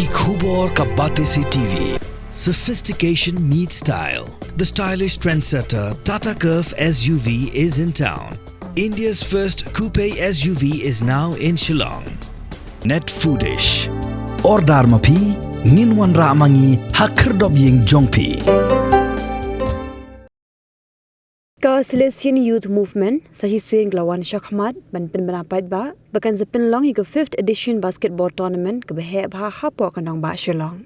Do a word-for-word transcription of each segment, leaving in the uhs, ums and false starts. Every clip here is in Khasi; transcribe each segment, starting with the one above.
Khubor ka Batesi T V. Sophistication meets style. The stylish trendsetter Tata Curvv S U V is in town. India's first coupe S U V is now in Shillong. Net Foodish. Order ma phi, ngin wanrah ma ngi ha khyrdop ïing jong phi. Ka Salesian Youth Movement sa shisien ka la wan shakhmat ban pynbna paidbah ba kan sa pynlong ïa ka fifth edition basketball tournament kaba heh bha hapoh ka nongbah Shillong.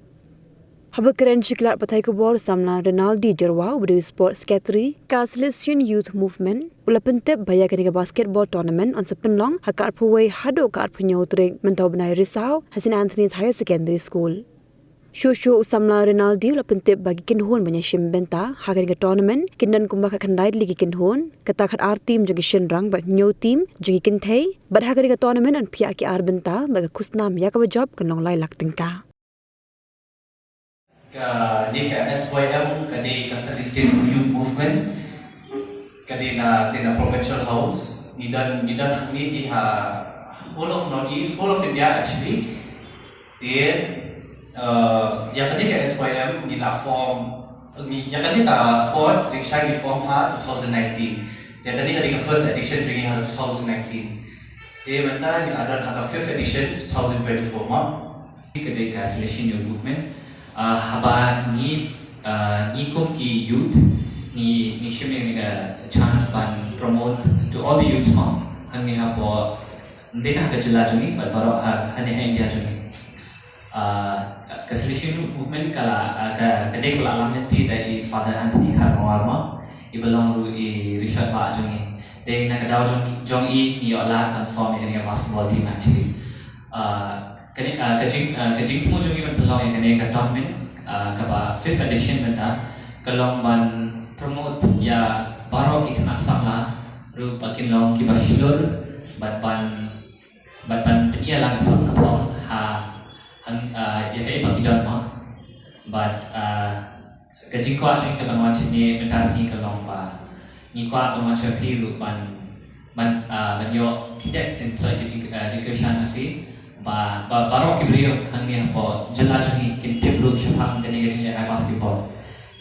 Haba kren sha ki lad pathai khubor u samla Rinaldi Jyrwa uba dei u Sports Secretary ka Salesian Youth Movement u la pyntip ba ïa kane ka basketball tournament yn sa pynlong ha ka arphew wei haduh ka arphew hynñiew tarik mynta u bnai Risaw ha St Anthony's Higher Secondary School. Shuh shuh u samla Rinaldi u la pyntip ba ki kynhun ban ïashim bynta ha kane ka tournament kin don kumba khatkhyndai tylli ki kynhun, kata khatar team jong ki shynrang bad hynñiew team jong ki kynthei, bad ha kane ka tournament yn phiah ki ar bynta bad ka khusnam ïa kaba jop kan long lai lak tyngka. Kane ka S Y M ka dei ka Salesian Youth Movement, ka dei na, dei na Provincial House. Ngi don, ngi don hangne hi ha whole of Northeast, whole of India actually. Te, uh, ïa kane ka S Y M ngi la form, ngi, ïa kane ka sports diksha ngi form ha two thousand nineteen. Te kane ka dei ka first edition jong ngi ha two thousand nineteen. Te mynta ngi la don ha ka fifth edition two thousand twenty-four mo. Ka dei ka Salesian Youth Movement. Uh, haba ngi, uh, ngi kum ki youth ngi, ngi shim ïa kane ka chance ban promote to all the youths mo hangne hapoh ym dei tang ha ka jylla jong ngi bad baroh ha, hangne ha India jong ngi. Ah, ka Salesian Youth Movement ka la, ah, ka, ka dei kaba la lam lynti da i Father Anthony Kharkongor mo, iba long ruh i Rishad Bah jong ngi. Te na ka daw jong, jong i ngi ïoh lad ban form ïa kane ka basketball team actually. Ah, kane, ah, ka jing, ah, ka jingthmu jong ngi ban pynlong ïa kane ka tournament, ah, kaba fifth edition mynta, ka long ban promote ïa baroh ki khynnah samla ruh ba kin long kiba shlur bad ban bad ban pynïalang sap ka phong ha, ha, ah, ïa kaei ba ki don mo. Bad, ah, ka jingkwah jong ngi ka ban wan shane mynta sngi ka long ba ngi kwah ban wan sha phi ruh ban, ban, ah, ban ïoh khyndiat khyndiat ka jing, ah, jingkyrshan na phi ba, ba baroh ki briew hangne hapoh jylla jong ngi kin tip ruh shaphang kane ka jingïalehkai basketball.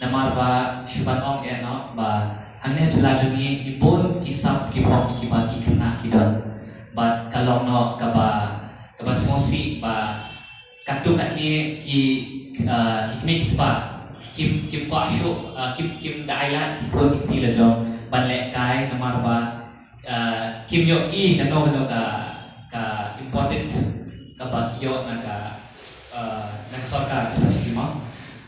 Namar ba shu ban ong eh noh ba hangne ha jylla jong ngi bun ki sap ki phong kiba ki khynnah ki don. Bad ka long noh kaba, kaba sngewsih ba katto katne ki, ah, ki kmie ki kpa kim, kim kwah shuh, ah, kim, kim da ai lad ki khun ki kti la jong ban lehkai namar ba ah, kim ïohi kano kano ka, ka importance kaba ki ïoh na ka, ah, na ka sorkar, especially mo.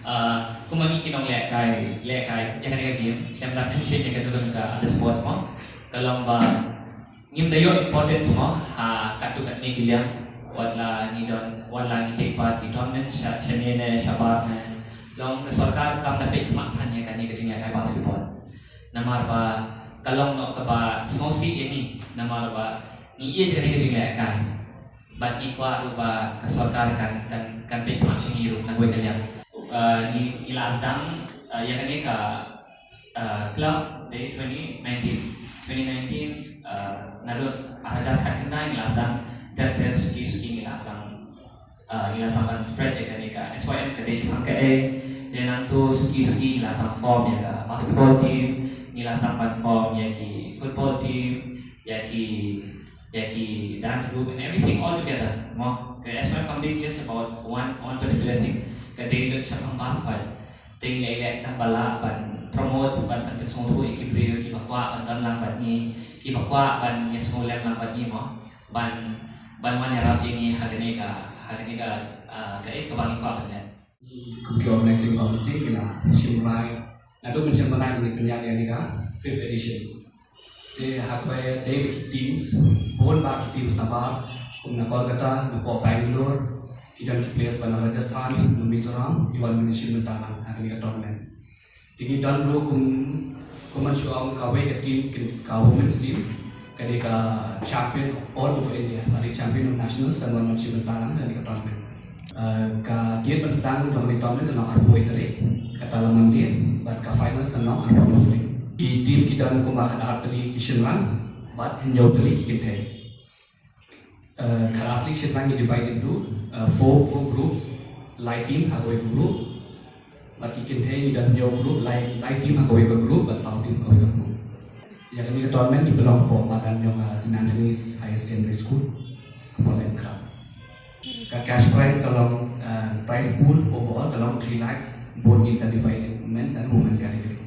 Ah, kumba ngi ki nonglehkai, lehkai ïa kane ka game, shem da mention ïa kano kano ka other sports mo. Ka long ba ngim da ïoh importance mo ha katto katne ki liang, wat la ngi don, wat la ngi take part ki tournament sha, shane ne shabar ne. Long ka sorkar kam da peit khmat than ïa kane ka jingïalehkai basketball. Namar ba ka long noh kaba sngewsih ïa ngi namar ba ngi ïeit ïa kane ka jinglehkai. Bad ngi kwah ruh ba ka sorkar kan, kan, kan peit khmat sha ngi ruh na kawei ka liang. Uh, ngi, ngi la sdang, uh, ïa kane ka, uh, club dei twenty nineteen. Twenty nineteen, uh, naduh ar hajar khatkhyndai ngi la sdang ter ter suki suki ngi la sdang Ah, ngi la sdang ban spread ïa kane ka S Y M ka dei shaphang kaei. Te nangto suki suki ngi la sdang form ïa ka basketball team, ngi la sdang ban form ïa ki football team, ïa ki, ïa ki dance group and everything all together. Mo, ka S Y M kam dei just about one, one particular thing. Ka dei lut shaphang baroh khoit. Te ngi leh leh tang ba lah ban promote, ban pynsngewthuh ïa ki briew kiba kwah ban don lang bad ngi, kiba kwah ban ïasngewlem lang bad ngi mo. Ban, ban wan ïarap ïa ngi ha kane ka, ha kane ka, ah, kaei kaba ngi kwah ban leh. Kum ki organizing committee ngi la shim rai naduh mynshem bnai ban pynïaid ïa kane ka fifth edition. Te ha kaba dei ba ki teams, bun ba ki teams nabar, kum na Kolkata, napoh Bangalore, ki don ki players ba na Rajasthan, na Mizoram, ki wan ban ïashim bynta lang ha kane ka tournament. Te ngi don ruh kum, kum ban shu ong kawei ka team, ka women's team ka dei ka champion all over India, ka dei champion of nationals, kan wan ban shim bynta lang ha kane ka tournament. Uh, ka date ban sdang ka tournament ka long arphew wei tarik, kata la Monday, bad ka finals kan long arphew hynñiew tarik. Ki team ki don kumba khatar tylli ki shynrang bad hynñiew tylli ki kynthei. Uh, khatar tylli ki shynrang ngi divide into, uh, four, four groups. Lai team ha kawei ka group. Bad ki kynthei ngi don hynñiew group, lai, lai team ha kawei ka group, bad saw team ha kawei ka group. Ïa kane ka tournament ngi pynlong hapoh madan jong ka Saint Anthony's Higher Secondary School, hapoh Laitumkhrah. Ka cash prize ka long, uh, prize pool overall ka long three lakhs, both in certified in men's and women's category.